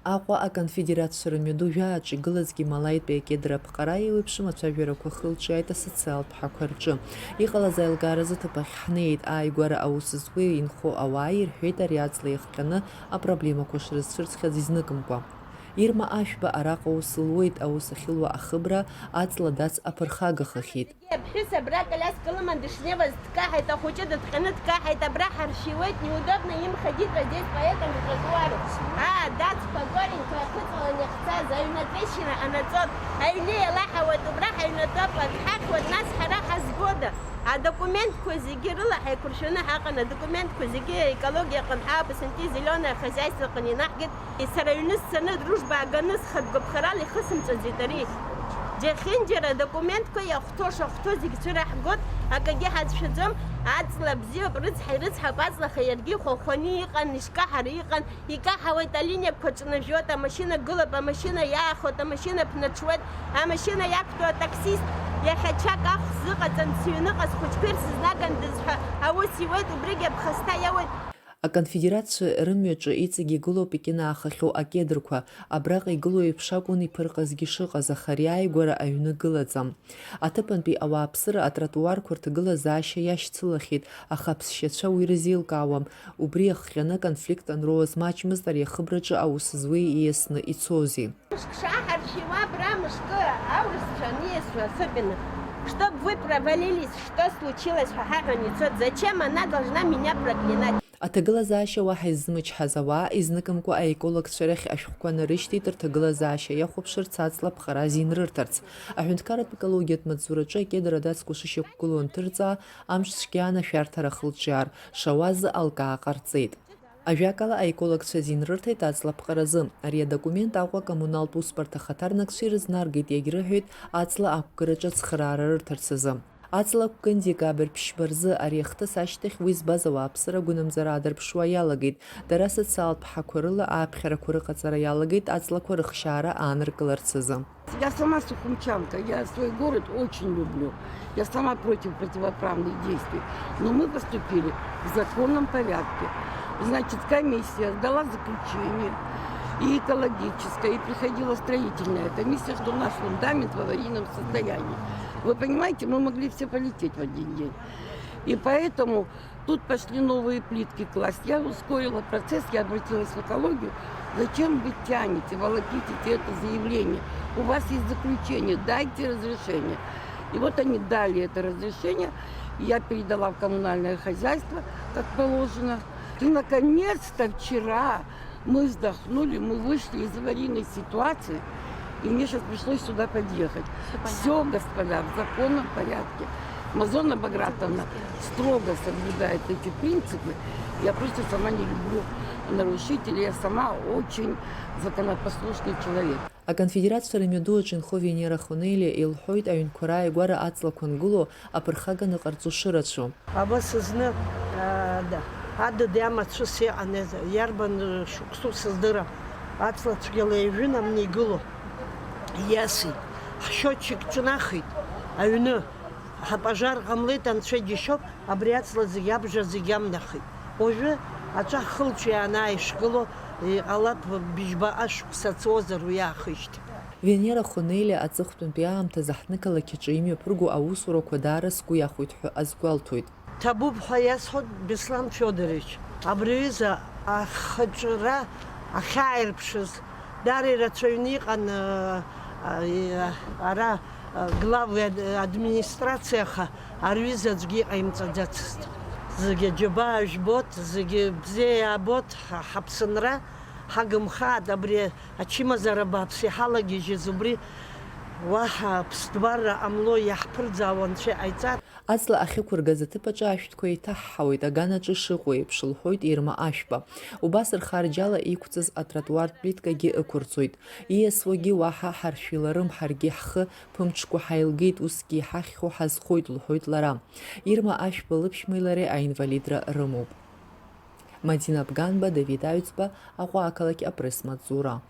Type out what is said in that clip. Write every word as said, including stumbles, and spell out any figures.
Аҟәа аконфедерациа рымҩаду жәааҿ игылазгьы Малаитәи акедр аԥҟара еиуеиԥшым ацәажәарақәа хылҿиааит асоциалтә ҳақәа рҿы. Иҟалаз аилкааразы ҭыԥахь ҳнеит, ааигәара аус зуеи инхо ауаа ирҳәеит ари аҵла иахҟьаны апроблемақәа шрызцәырҵхьаз изныкымкәа. Ирма Ашәба араҟа аус луеит, аус ахьылуа ахыбра, аҵла дац аԥырхагахахьеит. Аԥҳәыс абра коляска лыман дышнеиуаз дкаҳаит, ахәыҷы дыҭҟьаны дкаҳаит, абра ҳаршьиуеит, неудобно им ходить вот здесь по этому тротуару. Аа, дацқәа горенькәа ахыҵалан иахьцаз, аҩны атрещина ҟанаҵон, аҩны еилаҳауеит, убра ҳаҩнатәоуп, ак ҳахьуеит, нас ҳара ҳазгода? Адокументқәа зегьы рыла ҳаиқәыршәаны ҳаҟан, адокументқәа зегьы аекологиа аҟны, ҳа Аԥсынтәи зеленое хозяйство аҟны инаҳгеит. Сара аҩны сцаны, дружба аганы схатә гәаԥхарала ихысымҵәаӡеит ари. Џьахьынџьара адокументқәа иахәҭоу шахәҭоу зегь цәыраҳгоит, акагьы ҳацәшәаӡом, аҵла бзиоуп, рыцҳа ирыцҳауп, аҵлаха иаргьы ихәахәаны иҟан, ишкаҳара иҟан, икаҳауеит, алиниақәа ҿнажәуеит, амашьына гылоуп, амашьына иаахоит, амашьына ԥнаҽуеит, амашьына иақәтәоу атаксист иахьа ҽак ахә сзыҟаҵан, сыҩныҟа схәыҷқәа ирсызнагандаз ҳәа аус иуеит, убригьы аԥхасҭа иауеит. Аконфедерациа рымҩаҿы иҵегь игылоуп икьынаахахьоу акедрқәа. Абраҟа игылоу еиԥш акәын иԥырҟазгьы шыҟаз, аха ари ааигәара аҩны гылаӡам. Аҭыԥантәи ауааԥсыра атротуарқәа рҭагылазаашьа иашьцылахьеит, аха аԥсшьацәа уи рзеилкаауам. Убри иахҟьаны аконфликт анроуаз маҷмызт ари ахыбраҿы аус зуеи ииасны ицози. Мышк шаҳаршьиуа абра мышкы аурысцәа аниасуа особенно, чтоб вы провалились, что случилось ҳәа ҳаҳәан ицоит, зачем она должна меня проклинать? Аҭагылазаашьа уаҳа иззымычҳаз ауаа, изныкымкәа аекологцәа рахь ашәҟәқәа нарышьҭит, рҭагылазаашьа иахәаԥшырц аҵла аԥҟара азин рырҭарц. Аҳәынҭқарратә екологиатә маҵзураҿы акедр адацқәа шышьақәгылоу анҭырҵаа, амш цәгьан ашәарҭара ахылҿиаар, шауаз алкаа ҟарҵеит. Ажәакала, аекологцәа азин рырҭеит аҵла аԥҟаразы. Ари адокумент Аҟәа акоммуналтә усбарҭа ахаҭарнакцәа ирызнаргеит, иагьрыҳәеит аҵла ақәгараҿы ацхыраара рырҭарц азы. Аҵла ақәган декабрь ԥшьба рзы, ари ахҭыс ашьҭахь уи збаз ауааԥсыра агәынамӡара аадырԥшуа иалагеит. Дара социалтә ҳақәа рыла ааԥхьарақәа рыҟаҵара иалагеит аҵлақәа рыхшьаара ааныркыларц азы. Я сама сухумчанка, я свой город очень люблю. Я сама против противоправных действий. Но мы поступили в законном порядке. Значит, комиссия сдала заключение и экологическое, и приходила строительная комиссия, что наш фундамент в аварийном состоянии. Вы понимаете, мы могли все полететь в один день. И поэтому тут пошли новые плитки класть. Я ускорила процесс, я обратилась в экологию. Зачем вы тянете, волокитите это заявление? У вас есть заключение, дайте разрешение. И вот они дали это разрешение. Я передала в коммунальное хозяйство, как положено. И наконец-то вчера мы вздохнули, мы вышли из аварийной ситуации, и мне сейчас пришлось сюда подъехать. Все, господа, в законном порядке. Мазона Багратовна строго соблюдает эти принципы. Я просто сама не люблю нарушителей, я сама очень законопослушный человек. Аконфедерациа рымҩаду аҿы инхо Венера Хонелиа илҳәоит, аҩнқәа рааигәара аҵлақәа ангыло аԥырхага аныҟарҵо шырацәоу. Абас зны, аа, да, адыд иамацәыс иҟан, иарбан шықәсоу сыздырам, аҵла цәгьала ижәын амни игыло. Иасит, ҳшьочик ҿнахит аҩны, ҳапажар ҟамлеит, анцәа џьашьоуп, абри аҵла зегь, абжа зегь амнахит. Уажәы аҵәа хылҿиааны ааишгыло, иҟалап, быжьбаҟа шықәса ҵуазар уи аахижьҭеи. Венера Хонелиа аҵыхәтәантәи аамҭазы ҳнықалақь аҿы имҩаԥырго аусурақәа даара сгәы иахәоит ҳәа азгәалҭоит. Ҭабуп ҳәа иасҳәоит, Беслан Федорович, абри аҩыза ахаҿра ахьааирԥшыз даара ирацәаҩны иҟан, а, а, ара, а, главы ад-, администрациаха ари аҩыза аӡәгьы иҟаимҵаӡацызт. Зегьы аџьабаа жәбот, зегьы бзиа иаабот, ҳа-, ҳаԥсынра ҳагымхааит, абри ачымазара бааԥс иҳалагьежьыз убри уаҳа ԥсҭбарра ҟамло иаҳԥырӡаауа Анцәа иҟаиҵар. Аҵла ахьықәыргаз аҭыԥ аҿы ашәҭқәа еиҭаҳҳауеит, аганахьала ишыҟоу еиԥш, лҳәоит Ирма Ашәба. Убас рхарџьала иқәҵыз атротуартә плиткагьы ықәырҵоит. Ииасуагьы уаҳа ҳаршәиларым, ҳаргьы ҳхы ԥымҽқәа ҳаилгеит, усгьы иҳахьхьоу ҳазхоит, лҳәоит лара. Ирма Ашәба лыԥшәмеи лареи аинвалидра рымоуп. Мадина Бганба, Давид Аҩӡба, Аҟәа ақалақь апресс-маҵзура.